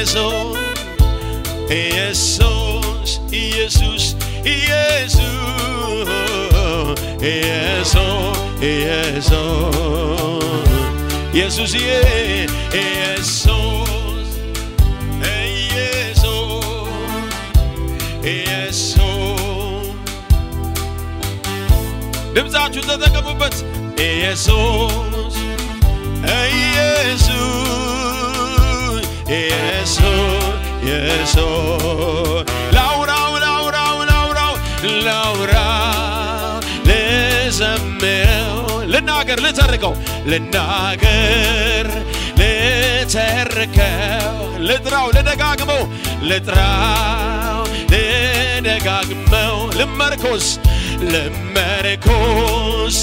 ኢየሱስ ኢየሱስ ኢየሱስ ኢየሱስ ኢየሱስ ኢየሱስ ኢየሱስዬ ኢየሱስ ኢየሱስ ኢየሱስ። ድምፃችሁን ተጠቀሙበት። ኢየሱስ ኢየሱስ ኢየሱስ ኢየሱስ። ላውራው ላውራው ላውራው ላውራው ልዘምረው ልናገር ልተርከው ልናገር ልተርከው ልጥራው ልደጋግመው ልጥራው ልደጋግመው ልመርኮስ ልመርኮስ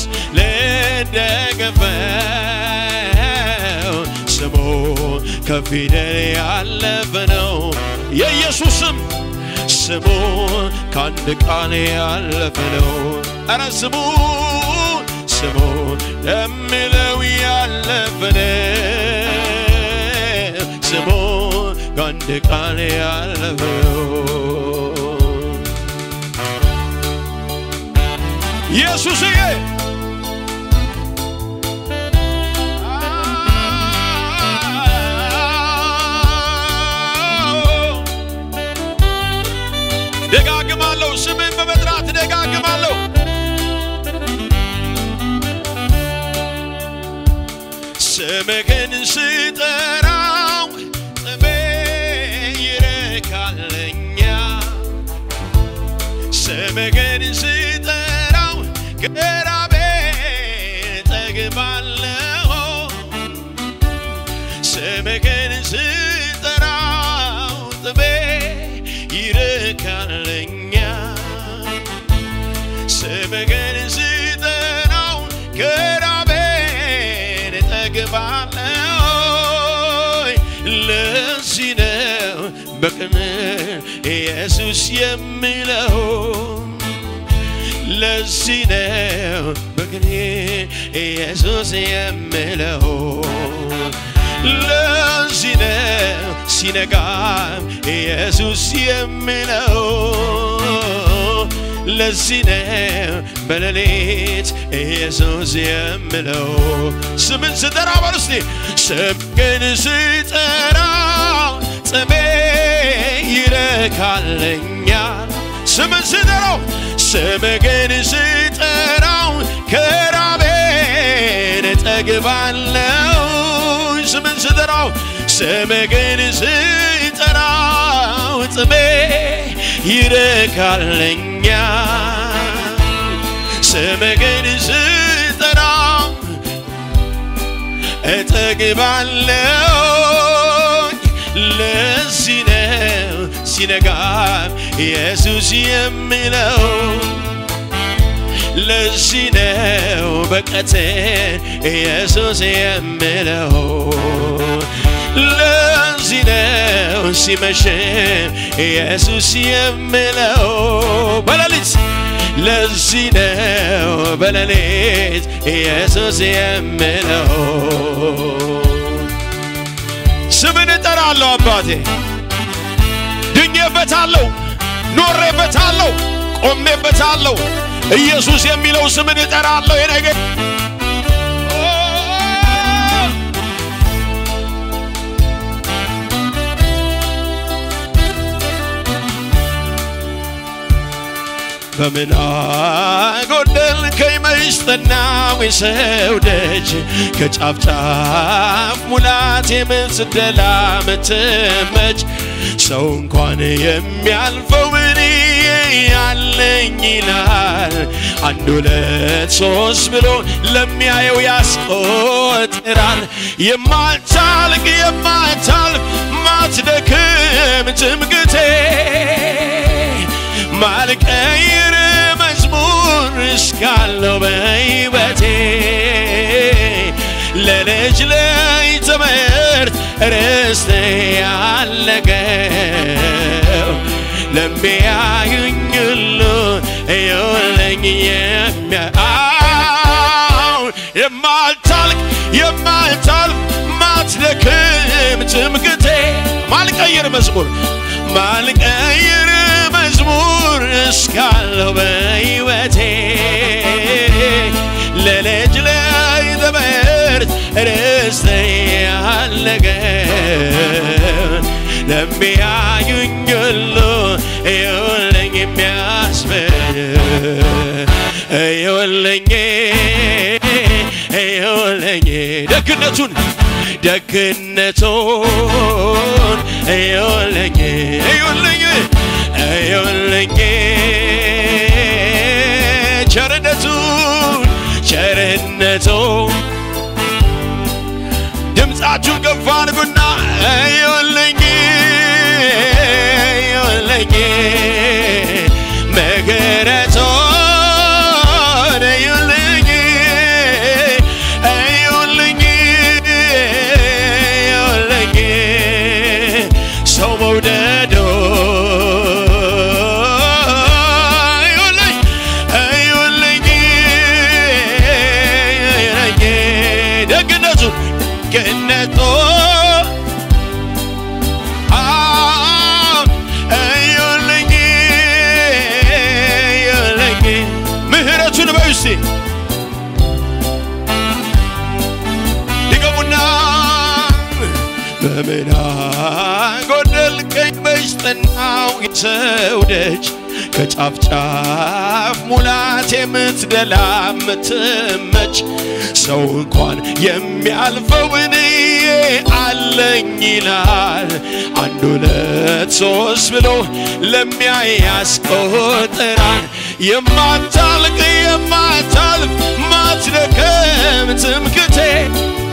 ልደግፈው ስሙ ከፊደል ያለፈ ነው። የኢየሱስ ስም ስሙ ከአንድ ቃል ያለፈ ነው። ኧረ ስሙ ስሙ ለሚለው ያለፈ ነው። ስሙ ከአንድ ቃል ያለፈ ነው። ኢየሱስዬ ደጋግማለሁ፣ ስምን በመጥራት ደጋግማለሁ። ስምህን ስጠራው ጥሜ ይረካልኛል። ስምህን ስጠራው ከራቤ እጠግባለሁ። ስምህን ስጠራው ጥሜ ይረካልኛል። ስምህን ስጠራው ከራቤ እጠግባለሁ። ለዚህ ነው በቅን ኢየሱስ የምለው። ለዚህ ነው በቅኔ ኢየሱስ የምለው። ለዚህ ነው ሲነጋም ኢየሱስ የምለው። ለዚህ ነው በሌሊት ኢየሱስ የምለው። ስምን ስጠራ በሉ እስቲ። ስምህን ስጠራ ጥሜ ይረካልኛል። ስምን ስጠራው ስምህን ስጠራው ከራቤን እጠግባለሁ። ስምን ስጠራው ስምህን ስጠራው ጥሜ ይረካልኛል። ስምህን ስጠራው እጠግባለሁ። ለዚህ ነው ሲነጋም ኢየሱስ የምለው። ለዚህ ነው በቀትር ኢየሱስ የምለው። ለዚህ ነው ሲመሽም ኢየሱስ የምለው። በሌሊት ለዚህ ነው በሌሊት ኢየሱስ የምለው። ስምን እጠራለሁ አባቴ፣ ድኜበታለሁ፣ ኖሬበታለሁ፣ ቆሜበታለሁ። ኢየሱስ የሚለው ስምን እጠራለሁ። የነገ በምን አጎደልከኝ መስጠናው የሰው ደጅ ከጫፍ ጫፍ ሙላት የምትደላ ምትመች ሰው እንኳን የሚያልፈው ምን ያለኝ ይላል። አንድ ሁለት ሶስት ብሎ ለሚያየው ያስቆጥራል። የማታልቅ የማታልፍ ማትደክም ትምክቴ ማልቀይር መዝሙር እስካለው በሕይወቴ ለልጅ ላይ ትምህርት ርስት ያለገው ለሚያዩኝ ሁሉ እዩልኝ የሚያው የማታልቅ የማታልፍ ማትደክም ትምክቴ ማልቀይር መዝሙር ማልቀይር መዝሙር እስካለሁ በሕይወቴ ለልጅ ላይ ትምህርት ርስት ያለገ ለሚያዩኝ ሁሉ እዩልኝ የሚያስብል እዩልኝ እዩልኝ ደግነቱን ደግነቱን እዩልኝ እዩልኝ እዩልኝ ቸርነቱን ቸርነቱን ድምፃችሁን ከፍ አድርጉና እዩልኝ እዩልኝ ምህረቱን እዩልኝ እዩልኝ እዩልኝ ሰው መውደዱ እዩልኝ እዩልኝ ደግነቱን ደግነቱ እዩልኝ እዩልኝ ምህረቱን በዩ እስቲ ድገሙና በምን ጎደልከኝ በሽተናው የሰው ደጅ ከጫፍ ጫፍ ሙላት የምትደላ የምትመች ሰው እንኳን የሚያልፈውን አለኝ ይላል አንድ ሁለት ሶስት ብሎ ለሚያይ ያስቆጥራል። የማታልቅ የማታልፍ ማትደክም ትምክቴ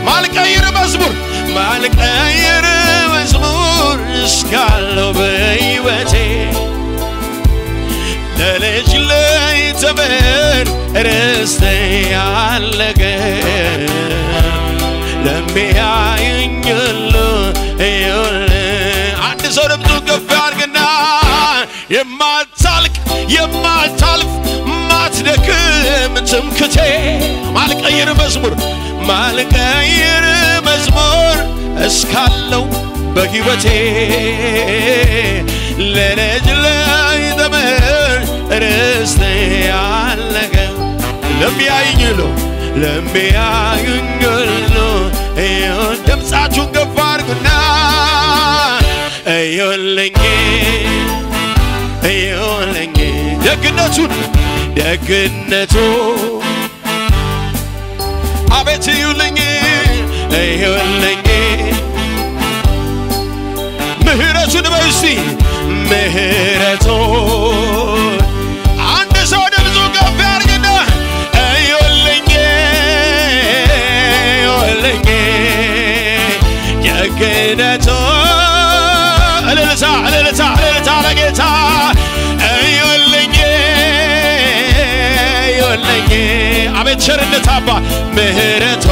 ማልቀይር መዝሙር ማልቀይር መዝሙር እስካለሁ በሕይወቴ ለልጅ ላይ ትምህርት ርስት ያለገ ለሚያዩኝ ሁሉ እዩልኝ። አንድ ሰው ድምፁን ከፍ ያድርግና የማታልቅ የማታልፍ ማትደክም ትምክቴ ማልቀይር መዝሙር ማልቀይር መዝሙር እስካለው በሕይወቴ ለልጅ ላይ ትምህርት ርስት ያለገ ለሚያዩኝ ሁሉ ለሚያዩኝ ሁሉ እዩን። ድምፃችሁን ከፍ አድርጉና እዩልኝ እዩልኝ ደግነቱን ደግነቱ አቤት እዩልኝ እዩልኝ ምህረቱን በዩ እስቲ ምህረቱን አንድ ሰው ድምፁን ከፍ ያድርግና እዩልኝ እዩልኝ ደግነቱ እልልታ እልልታ እልልታ ለጌታ እዩልኝ እዩልኝ አቤት ቸርነት አባ ምህረቱ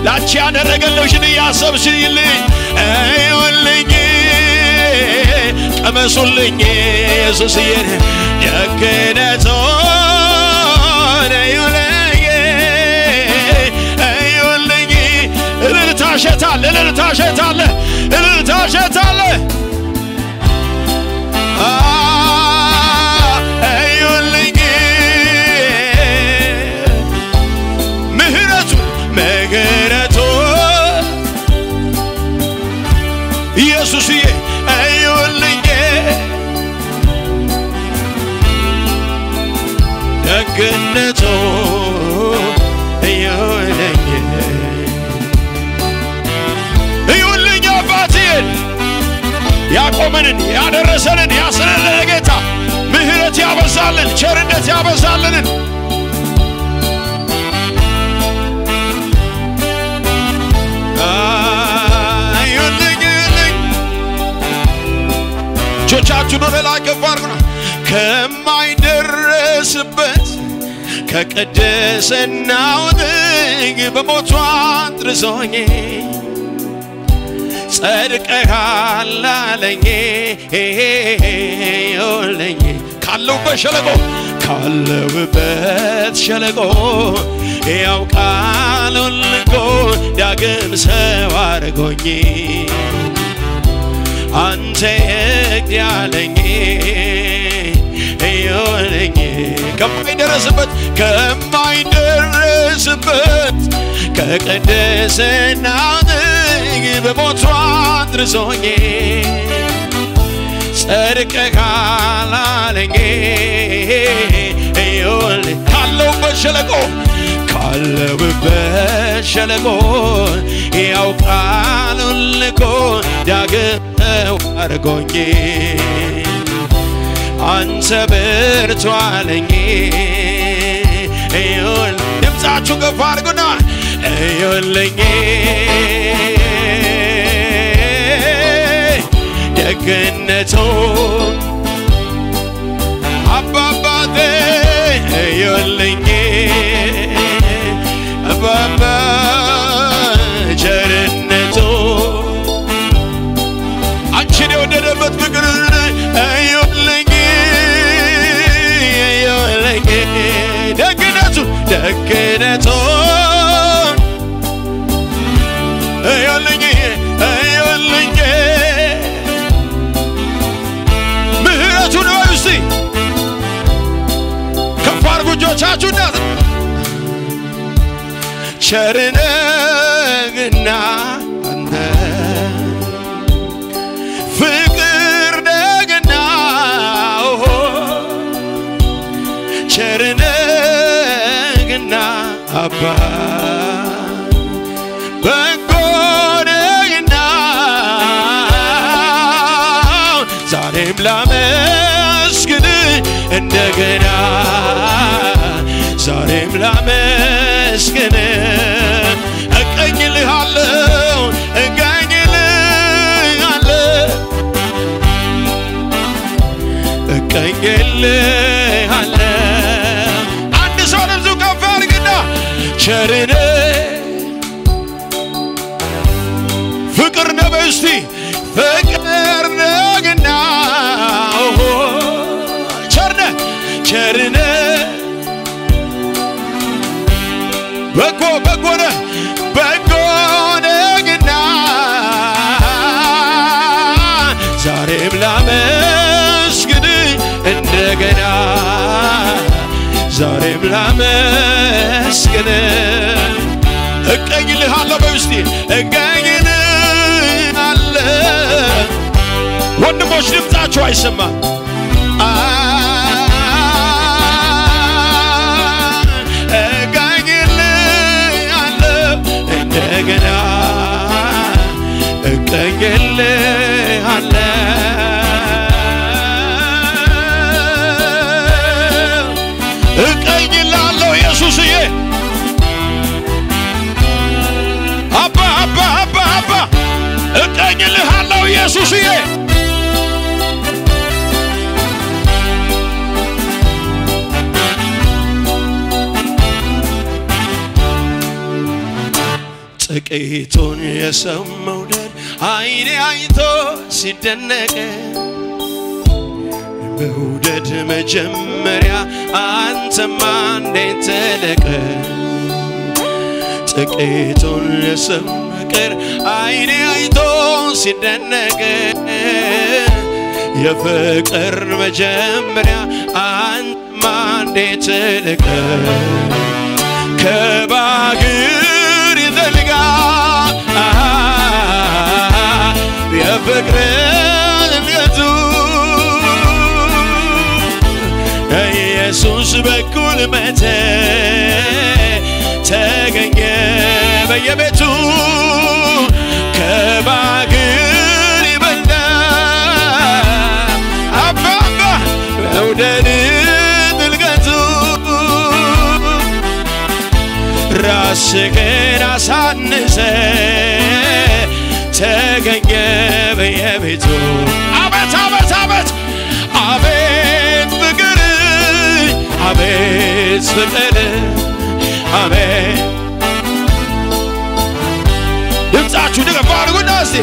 ላንቺ ያደረገልሽን እያሰብሽልኝ እዩልኝ ቀመሱልኝ ኢየሱስዬን ደግነቱን እዩልኝ እዩልኝ እልልታ ሸታለ እልልታ ሸታለ እልልታ ሸታለ እዩልኝ ምህረቱ ምህረቱ ኢየሱስዬ እዩልኝ ደግነቱ እዩልኝ እዩልኝ አባቴን ያቆመንን ያደረሰንን ያስረለን ጌታ ምህረት ያበዛልን ቸርነት ያበዛልንን እዩልኝ እዩልኝ እጆቻችሁን ወደ ላይ ከፍ አድርጉና ከማይደረስበት ከቅድስናው ጥግ በሞቷ አድርሶኝ ጸድቀሃል አለኝ እዩልኝ ካለሁበት ሸለቆ ካለሁበት ሸለቆ ያው ቃሉን ልኮ ዳግም ሰው አድርጎኝ አንተ ያለኝ እዩልኝ ከማይደረስበት ከማይደረስበት ከቅድስና በሞቱ አድርሶኝ ጸድቀሃል አለኝ እዩልኝ ካለሁበት ሸለቆ ካለሁበት ሸለቆ ያው ቃሉን ልኮ ዳግም አድርጎኝ አንተ ብርቱ አለኝ እዩልኝ ድምፃችሁ ከፍ አድርጉና እዩልኝ ደግነቱ አባባቴ እዩልኝ አባባ ቸርነቱ አንቺን የወደደበት ፍቅር እዩልኝ እዩልኝ ደግነቱ ደግነቱ እዩልኝ እዩልኝ ምህረቱን በሉ እስቲ ከፍ አድርጉ እጆቻችሁና ቸርነህና አንተ ፍቅር ነህና ቸርነህና አባ በጎ ነህና ዛሬም ላመስግን እንደገና ዛሬም ላመስግን እቀኝልሃለሁ እቀኝልሃለሁ እቀኝልሃለሁ አንድ ሰው ድምፁ ከፍ አድርግና ቸርነህ ፍቅር ነህ በይ እስቲ ፍቅር ነህና ቸርነህ ቸርነህ በጎ በጎ ነህ በጎ ነህና ዛሬም ላመስግን እንደገና ዛሬም ላመስግን እቀኝልሃለሁ በይ እስቲ እቀኝልሃለሁ ወንድሞች ድምፃችሁ አይሰማም እቀኝልሃለሁ እንደገና እቀኝልሃለሁ እቀኝልሃለሁ ኢየሱስዬ አባ አባ አባ አባ እቀኝልሃለሁ ኢየሱስዬ ጥቂቱን የሰው መውደድ አይኔ አይቶ ሲደነቅ መውደድ መጀመሪያ አንተማ እንዴት ትልቅ ጥቂቱን የሰው ፍቅር አይኔ አይቶ ሲደነቅ የፍቅር መጀመሪያ አንተማ እንዴት ትልቅ ከባህር ይዘልቃል የፍቅር ልቱ ኢየሱስ በኩል መተ ተገኘ በየቤቱ ከባህር ይበልጣል አባባ መውደድ ጥልቀቱ ራስህን አሳንሰ ተገኘ በየቤቱ አቤት አቤት አቤት አቤት ፍቅር አቤት ፍቅር አቤት ድምፃችሁ ድገፍ አድርጉና እስቲ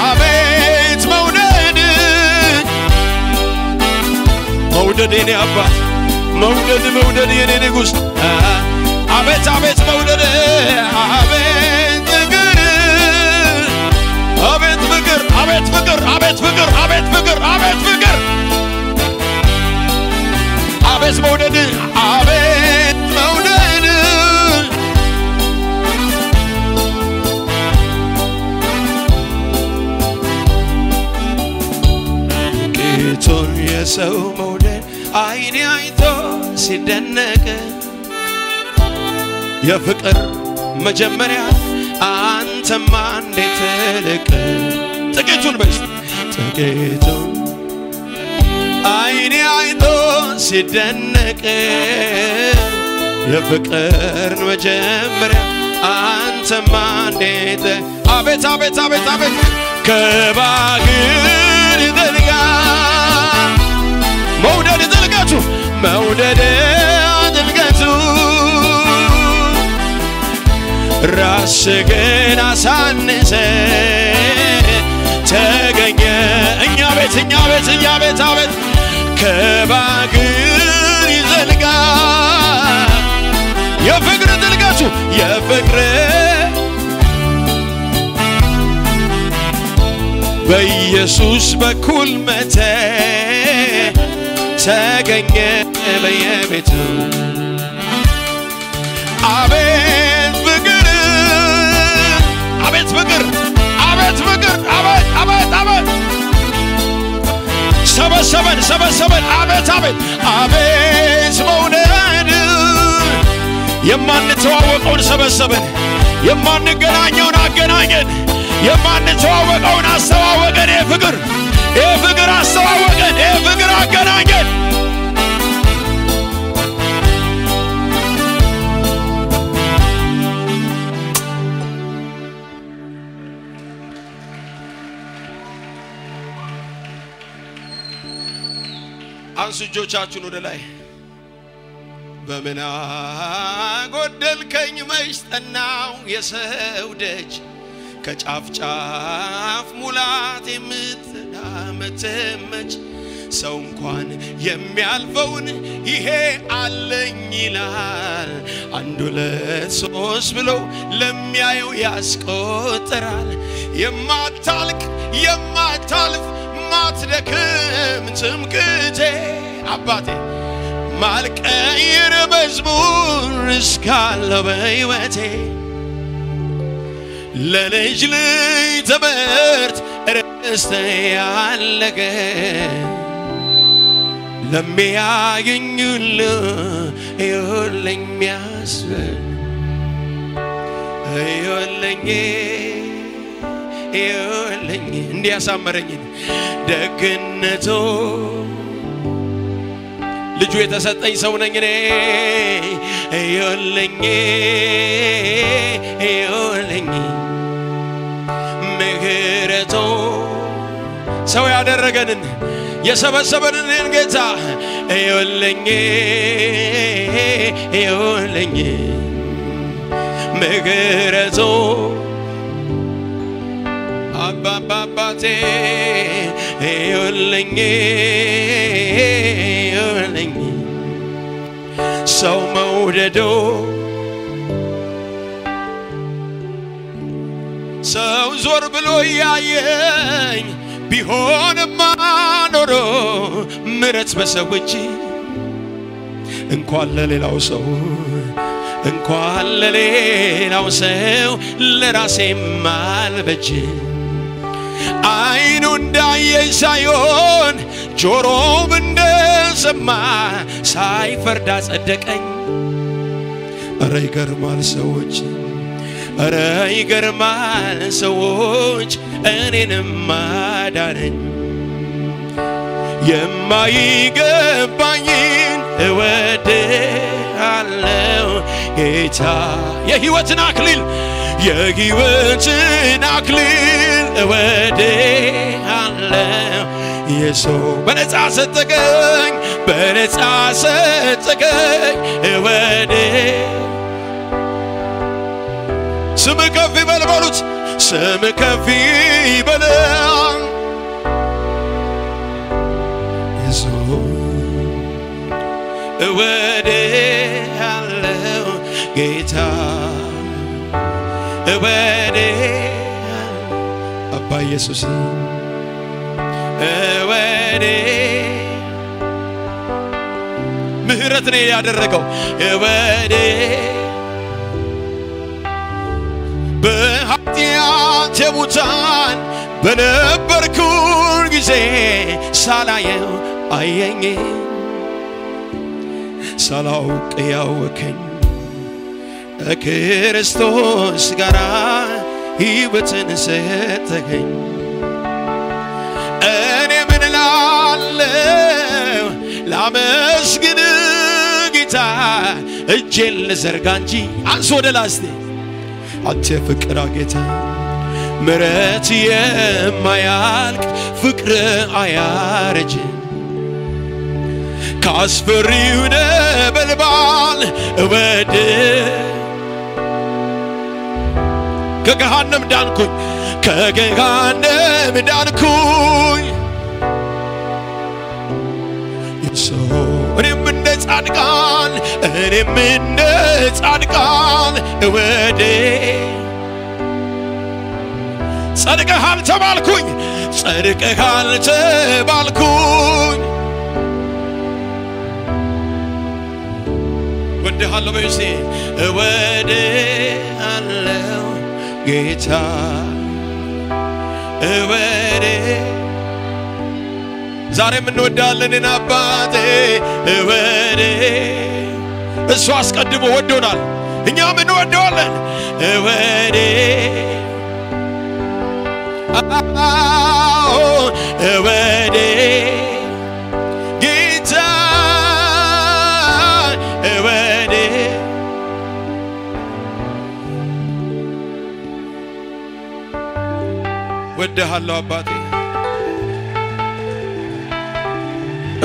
አቤት መውደድ መውደድ የኔ አባት መውደድ መውደድ የኔ ንጉሥ አቤት አቤት መውደድ አቤት ፍቅር አቤት ፍቅር አቤት ፍቅር አቤት ፍቅር የሰው መውደድ አይኔ አይቶ ሲደነቅ የፍቅር መጀመሪያ አንተማ እንዴት ትልቅ ጥቂቱን በስ ጥቂቱን አይኔ አይቶ ሲደነቅ የፍቅር መጀመሪያ አንተማ እንዴት አቤት አቤት አቤት አቤት ከባህር ይዘልቃል መውደድ ጥልቀቱ መውደድ ጥልቀቱ ራስህን አሳንሰ ተገኘ እኛ ቤት እኛ ቤት እኛ ቤት አቤት ከባህር ይዘልቃል የፍቅር ጥልቀቱ የፍቅር በኢየሱስ በኩል መተ ተገኘ በየቤቱ አቤት ፍቅር አቤት ፍቅር አቤት ፍቅር አቤት አቤት አቤት ሰበሰበን ሰበሰበን አቤት አቤት አቤት መውደድ የማንተዋወቀውን ሰበሰበን የማንገናኘውን አገናኘን የማንተዋወቀውን አስተዋወቀን የፍቅር የፍቅር አስተዋወቀን የፍቅር አገናኘን አንሱ እጆቻችሁን ወደ ላይ በምን አጎደልከኝ መች ጠናው የሰው ደጅ ከጫፍ ጫፍ ሙላት የምትመች ሰው እንኳን የሚያልፈውን ይሄ አለኝ ይላል አንድ ሁለት ሶስት ብሎ ለሚያየው ያስቆጥራል የማታልቅ የማታልፍ ማትደክም ትምክህቴ አባቴ ማልቀይር መዝሙር እስካለው በሕይወቴ ለልጅ ልጅ ትምህርት ርስት ያለገ ለሚያገኝ ሁሉ ይሁንልኝ የሚያስብል ይሁንልኝ ይሁንልኝ እንዲያሳመረኝ ደግነቱ ልጁ የተሰጠኝ ሰው ነኝ እኔ ይሁንልኝ ይሁንልኝ ምህረቱ ሰው ያደረገንን የሰበሰበንን ጌታ ይሁንልኝ ይሁንልኝ ምህረቱ አባባቴ ይሁንልኝ ይሁንልኝ ሰው መውደዱ ሰው ዞር ብሎ ያየኝ ቢሆንማ ኖሮ ምሕረት በሰው እጅ እንኳን ለሌላው ሰው እንኳን ለሌላው ሰው ለራሴም አልበጅ አይኑ እንዳየኝ ሳይሆን ጆሮም እንደሰማ ሳይፈርድ አጸደቀኝ። ኧረ ይገርማል ሰዎች፣ ኧረ ይገርማል ሰዎች፣ እኔንም አዳነኝ። የማይገባኝን እወድሃለሁ ጌታ፣ የሕይወትን አክሊል የሕይወትን አክሊል እወድሃለሁ ኢየሱስ። በነፃ ሰጠኸኝ በነፃ ሰጠኸኝ ስምህ ከፍ ይበል በሉት፣ ስምህ ከፍ ይበል ኢየሱስ። እወድሃለሁ ጌታ እወድሃለሁ አባ ኢየሱስ እወድ ምህረት ነው ያደረገው እወድ በኃጢአት ሙታን በነበርኩን ጊዜ ሳላየው አየኝ ሳላውቅ ያወከኝ ከክርስቶስ ጋራ ሕይወትን ሰጠኸኝ። እኔ ምን እላለሁ ላመስግን ጌታ እጄን ልዘርጋ እንጂ አንስ ወደ ላስቴ አንተ ፍቅር ጌታ ምሕረት የማያልቅ ፍቅር አያረጅም ካስፈሪው ነበልባል እወድ ከገሃነም ዳንኩኝ ከገሃነም ዳንኩኝ እኔም እንደ ጻድቃን እኔም እንደ ጻድቃን እወድ ጸድቀሃል ተባልኩኝ ጸድቀሃል ተባልኩኝ እወድሃለሁ በይሲ እወድሃለሁ ጌታ እወድ ዛሬም እንወዳለን አባቴ እወድ እሱ አስቀድሞ ወዶናል እኛም እንወደዋለን እወድ እወድ ጌታ እወድ ወድሃለሁ አባቴ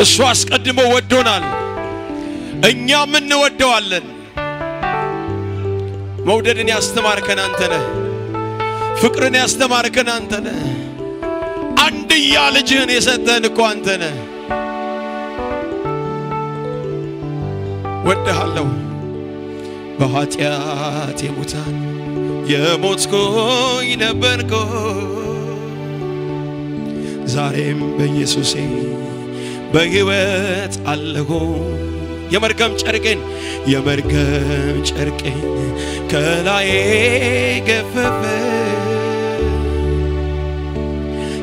እሱ አስቀድሞ ወዶናል እኛም እንወደዋለን። መውደድን ያስተማርከን አንተ ነህ። ፍቅርን ያስተማርከን አንተ ነህ። አንድያ ልጅህን የሰጠህን እኮ አንተ ነህ። ወድሃለሁ በኃጢአቴ ሙታን የሞትኩኝ ነበርኩ ዛሬም በኢየሱሴ በሕይወት አለሁ። የመርገም ጨርቄን የመርገም ጨርቄን ከላዬ ገፈፈ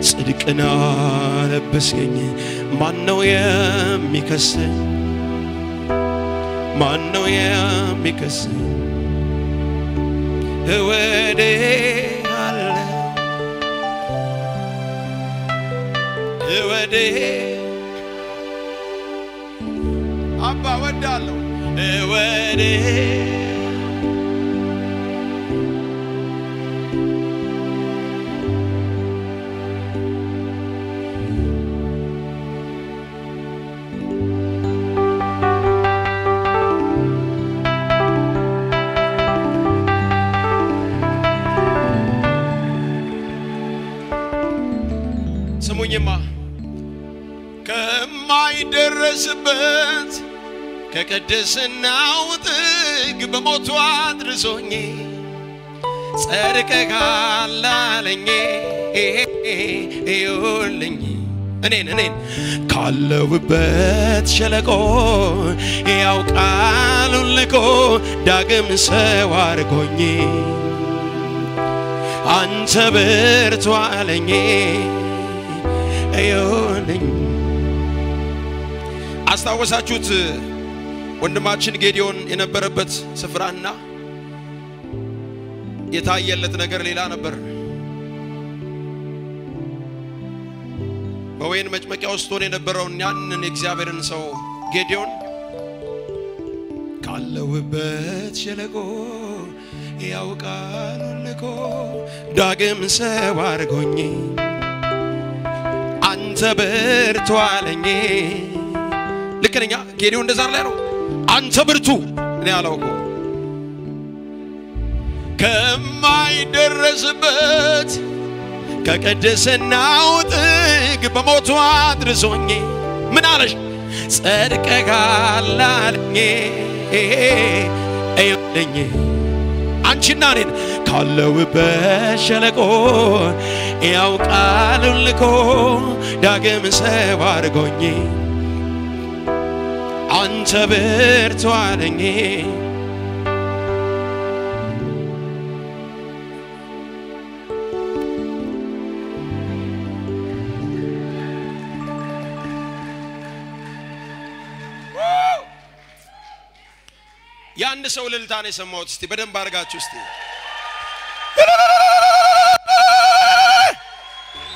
ጽድቅን አለበስከኝ። ማነው የሚከሰኝ? ማነው የሚከሰኝ? እወድሃለሁ እወድ አባ እወድሃለሁ እወድ ስሙኝማ ከማይደረስበት ከቅድስናው ጥግ በሞቱ አድርሶኝ ጸድቀሃል አለኝ ይኸውልኝ እኔን ካለሁበት ሸለቆ ያው ቃሉን ልኮ ዳግም ሰው አድርጎኝ አንተ ብርቱ አለኝ ይኸውልኝ። አስታወሳችሁት ወንድማችን ጌዲዮን የነበረበት ስፍራና የታየለት ነገር ሌላ ነበር። በወይን መጭመቂያ ውስጥ ሆኖ የነበረውን ያንን የእግዚአብሔርን ሰው ጌዲዮን ካለሁበት ሸለቆ ያው ቃሉን ልኮ ዳግም ሰው አድርጎኝ አንተ ብርቱ አለኝ። ልክ ነኝ ጌዲዮን እንደዛ ላይ ነው። አንተ ብርቱ እኔ አላውቀው ከማይደረስበት ከቅድስናው ጥግ በሞቱ አድርሶኝ ምን አለሽ ጸድቀሃል አለኝ ይኸውልኝ አንቺና እኔን ካለሁበት ሸለቆ ያው ቃሉን ልኮ ዳግም ሰው አድርጎኝ አንተ ብርቱ አለኝ። የአንድ ሰው እልልታ ነው የሰማሁት። እስቲ በደንብ አድርጋችሁ እስቲ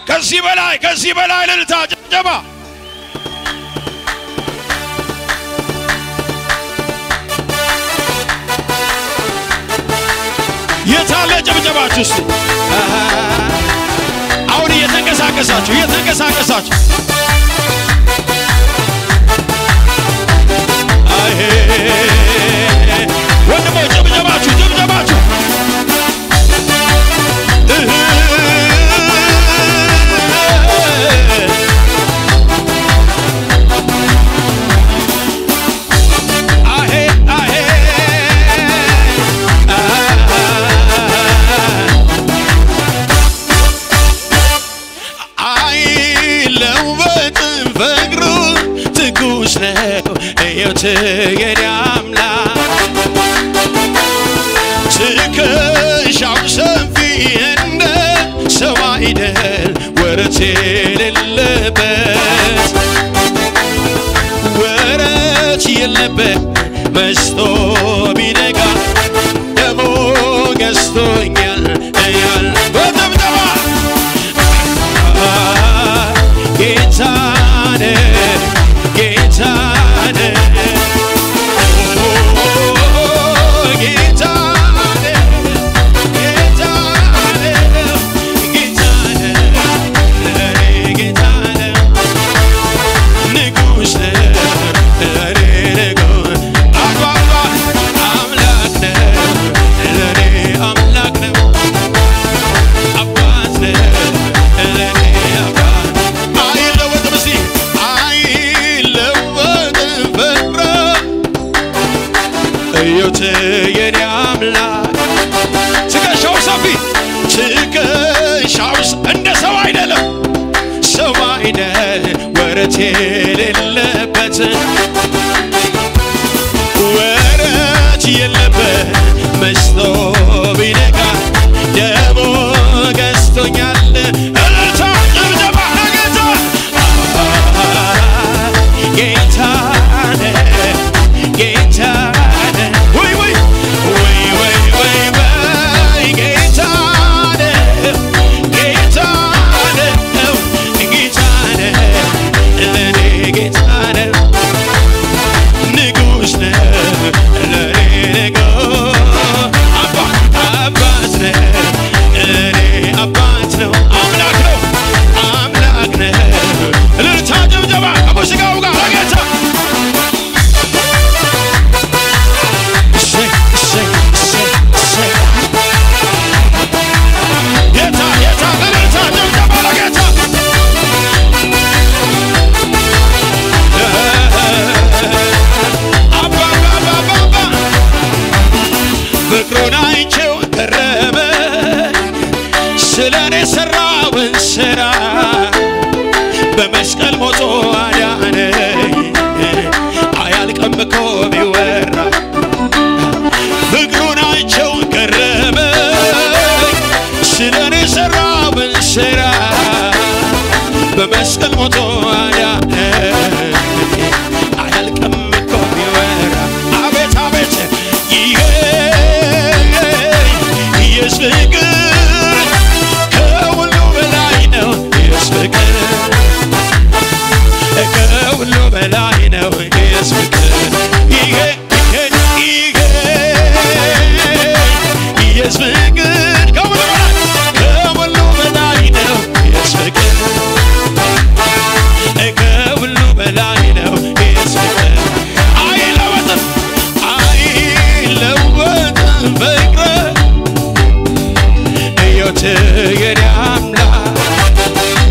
ከዚህ በላይ ከዚህ በላይ እልልታ ጭብጨባ። የታለ ጭብጨባችሁ? እስቲ አሁን እየተንቀሳቀሳችሁ እየተንቀሳቀሳችሁ አይ ወንድሞች ጭብጨባችሁ ጭብጨባችሁ አይለወጥም ፍቅሩ ትኩስ ነው እዩት የኔ አምላክ ትከሻው ሰፊ እንደ ሰው አይደል ወረት የሌለበት ወረት የለበት መሽቶ ቢነጋ ደሞ ገዝቶኛል እያል በጭብጨባ ጌታነ ጌታነ ጌታነ ጌታነ ጌታነ ለኔ ጌታነ ንጉሥ ለኔ ንጉሥ አባባ አምላክ ነው ለኔ አምላክ ነው አባት ነው ለኔ አባት አይለወጥም እስቲ አይለወጥም ፍቅሩ እዩት የኔ አምላክ ትከሻው ሰፊ ትከሻው እንደ ሰው አይደለም ሰው አይደል ወረት የሌለበት ወረት የለበት መሽቶ ቢነጋ ደሞ ገዝቶኛል እልልታ ጭብጨባ ለጌታ ጌታነ ጌታነ ወይ ወይ ወይ ወይ ወይ ወይ ጌታነ ጌታነ ጌታነ ለኔ ጌታነ ንጉሥ ነው ለኔ ንጉሥ አባ አባት ነው ለኔ አባት ነው አምላክ ነው አምላክ ነው እልልታ ጭብጨባ ከሙዚቃው ጋር ለጌታ እሰይ እሰይ እሰይ እሰይ ጌታ ጌታ እልልታ ጭብጨባ ለጌታ አባ አባ አባ አባ ፍቅሩን አይቼው ገረመኝ ስለ እኔ ሠራውን ሥራ በመስቀል ሞቶ አዳነኝ አያልቅም እኮ ቢወራ ፍቅሩን አይቼው ገረመኝ ስለ እኔ ሠራውን ሥራ በመስቀል ሞቶ አዳነኝ አያልቅም እኮ ቢወራ አቤት አቤት ይሄ ኢየሱስ ፍቅር ከሁሉ በላይ ነው ኢየሱስ ፍቅር ከሁሉ በላይ ነው ኢየሱስ ፍቅር ይሄ ይሄ ይሄ ኢየሱስ ፍቅር ከሁሉ በላይ ከሁሉ በላይ ነው ኢየሱስ ፍቅር ከሁሉ በላይ ነው ኢየሱስ ፍቅር አይለወጥም አይለወጥም ፍቅር እዩት የኔ አምላክ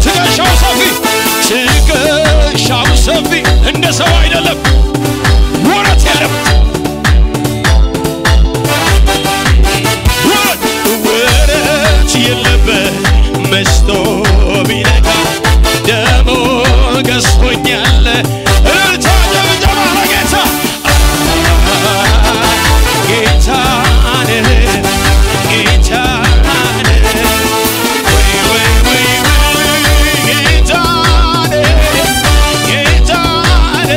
ትከሻው ሰፊ ትከሻው ሰፊ እንደ ሰው አይደለም ወረት የለበት ወረት ወረት የለበት መሽቶ ቢነጋ ደሞ ገዝቶኛል እልልታ ጭብጨባ ለጌታ ጌታነ ጌታነ ወይ ወይ ወይ ወይ ጌታነ ጌታነ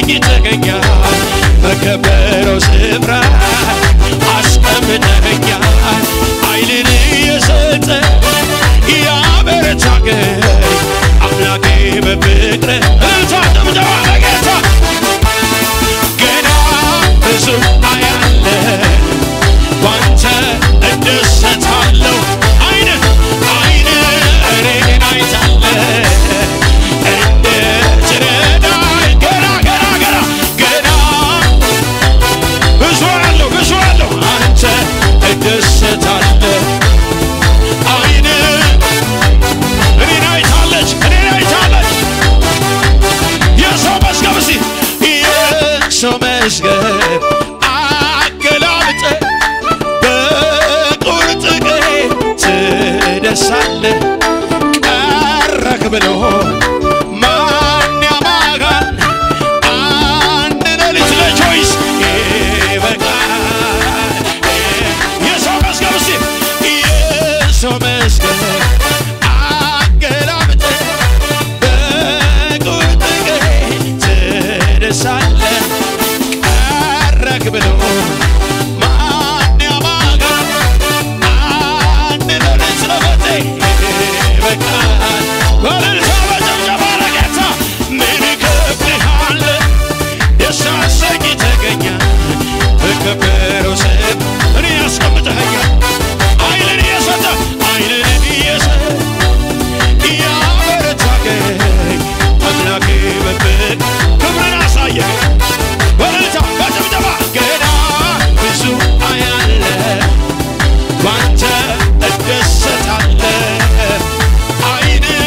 አሰኝተኸኛል በከበረው ስፍራ አስቀምጠኸኛል ኃይልን እየሰጠ ያበረታከኝ አምላኬ በፍቅርህ እልልታ ጭብጨባ ለጌታ ገና ብዙ አያለሁ ባንተ እደሰታለሁ ዓይንህ ዓይንህ እኔን አይታለች እንድትረዳኝ ገና ገና ገና ገና ብዙ አለው ብዙ አለው አንተ እደሰታለሁ ዓይንህ እኔን አይታለች እኔን አይታለች የሰው መዝገብ እስቲ የሰው መዝገብ አገላብጠ በቁርጥ ቀን ትደርሳለህ ቀረህ ብሎ ማን ያማሃል አንድ ሌሊት ለቾይስ ይበቃል የሰው መዝገብ እስቲ የሰው መዝገብ አገላብጠ በቁርጥ ቀን ትደርሳለህ ቀረህ ብሎ ማን ያማሃል አንድ ሌሊት ለሞቴ ይበቃል በእልልታ በጭብጨባ ለጌታ ምን እከፍልሃለሁ ደስ አሰኝተኸኛል በከበረው ስም እኔን አስቀምጠኸኛል ኃይልን እየሰጠ ኃይልን እየሰጠ ያበረታከኝ አምላኬ በፍቅር ክብርን አሳየኝ በእልልታ በጭብጨባ ገና ብዙ አያለሁ ባንተ እደሰታለሁ ዓይንህ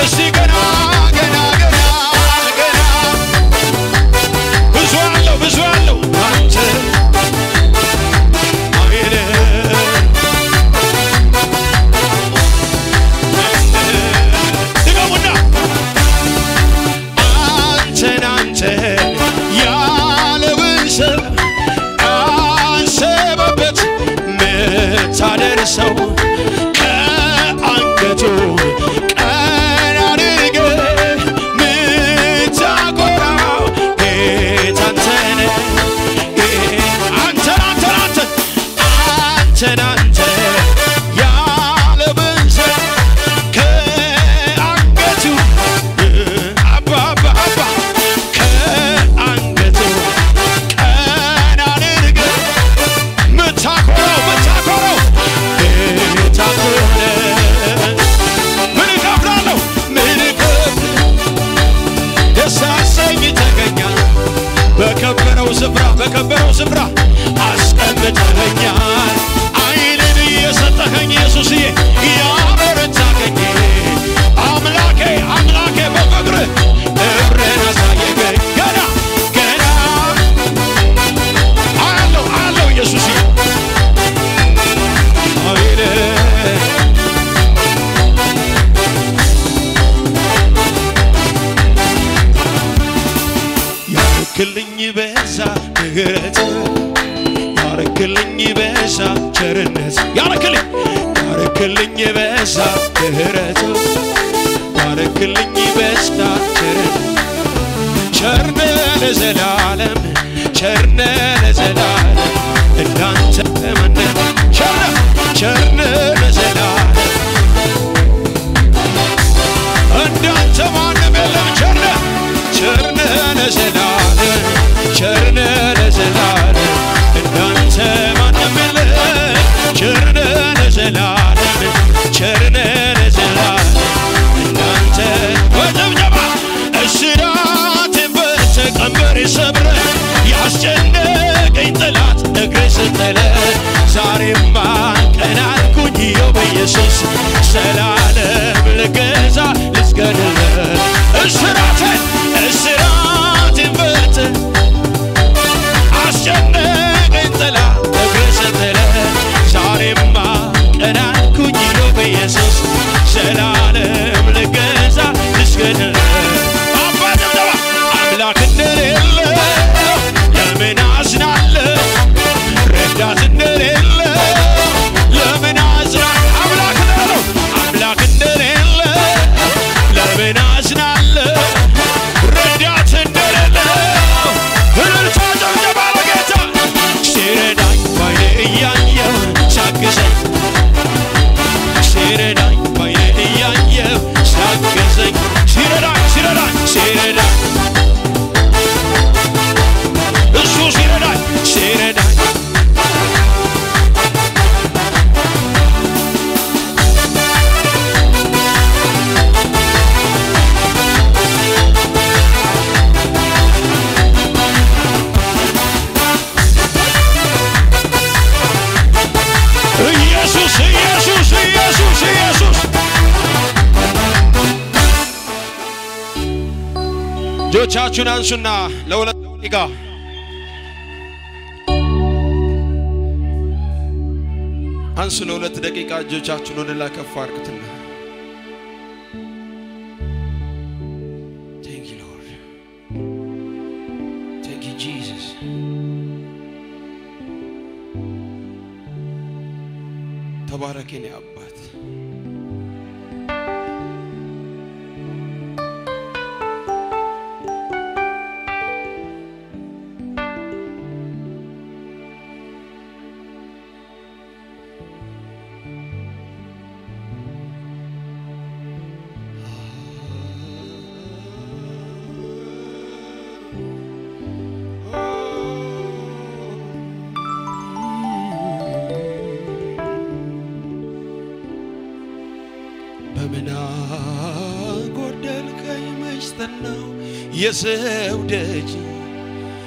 እስቲ ገና ገና ገና ገና ብዙ አለው ብዙ አለው አንተ ዓይንህ ድገሙና አንተን አንተን ያለውን ሰው አስበበት ምታደርሰው ከአንገቱ ቀና አድርገህ ምታኮራው ጌታ አንተ ነህ። አንተን አንተን አንተን አንተን አንተን ያለውን ሰው ከአንገቱ አባ አባ አባ ከአንገቱ ቀና አድርገህ ምታኮራው ምታኮራው ጌታ አንተ ነህ። ምን እከፍላለሁ ምን እከፍል ደስ አሰኝተኸኛል በከበረው ስፍራ በከበረው ስፍራ አስቀምጠኸኛል ዓይንን እየሰጠኸኝ ኢየሱስዬ ያበረታከኝ አምላኬ አምላኬ በፍቅርህ ክብርህን አሳየኸኝ ገና ገና አያለሁ አያለሁ ኢየሱስዬ ዓይንህ ያረክልኝ በዛ ምህረት ያረክልኝ በዛ ቸርነት ያረክልኝ ያረክልኝ በዛ ምህረት ያረክልኝ በዛ ቸርነት ቸርነህ ለዘላለም ቸርነህ ለዘላለም እንዳንተ ማንም ቸርነህ ቸርነህ ለዘላለም እንዳንተ ማንም የለም። ቸርነህ ቸርነህ ለዘላለም ቸርነህ ለዘላለም እንዳንተ ማንም የለም። ቸርነህ ለዘላለም ቸርነህ ለዘላለም እንዳንተ በጭብጨባ እስራቴን በትተህ ቀንበሬን ሰብረህ ያስጨነቀኝ ጠላት እግሬ ስጥለ ዛሬማ ቀና አልኩኝ ይኸው በኢየሱስ ዘላለም ልገዛ ልስገድልህ እስራቴን እስራቴን በትተህ አስጨነቀኝ ጠላት እግሬ ስጥለ ዛሬማ ቀና አልኩኝ ይኸው በኢየሱስ ዘላለም ልገዛ ልስገድልህ አባ ጭብጨባ አምላክ እንደሌለ ለምን አዝናለሁ ረዳት እንደሌለ ለምን አዝናለሁ አምላክ እንደሌለው አምላክ እጆቻችሁን አንሱና ለሁለት ደቂቃ አንሱ። ለሁለት ደቂቃ እጆቻችሁን ወደ ላይ ከፍ አድርጉትና thank you Lord, thank you Jesus። ተባረክ የኔ አባት። በምን ጎደልከኝ መች ጠናው የሰው ደጅ፣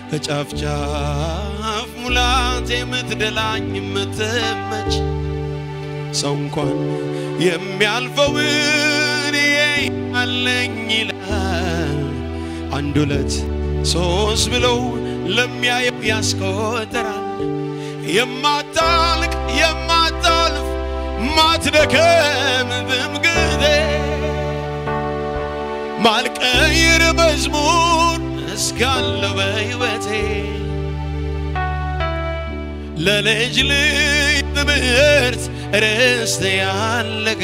ከጫፍ ጫፍ ሙላት የምትደላኝ የምትመች፣ ሰው እንኳን የሚያልፈውን አለኝ ይላል። አንድ ሁለት ሶስት ብለው ለሚያየው ያስቆጥራል። የማታልቅ የማታልፍ ማትደከም በምግዜ ማልቀይር መዝሙር እስካለው በሕይወቴ፣ ለልጅ ልጅ ትምህርት ርስት ያለገ፣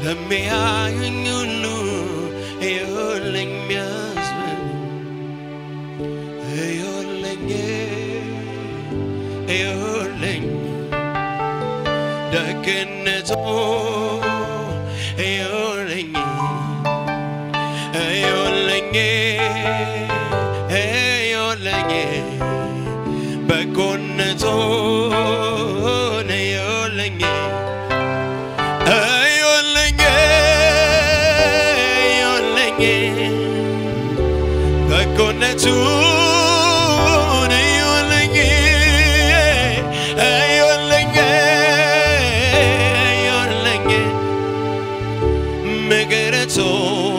ለሚያዩኝ ሁሉ እዩልኝ የሚያስብል፣ እዩልኝ እዩልኝ ደግነቱ፣ እዩልኝ እዩልኝ እዩልኝ በጎነቱን፣ እዩልኝ እዩልኝ እዩልኝ በጎነቱን፣ እዩልኝ እዩልኝ እዩልኝ ምሕረቱን።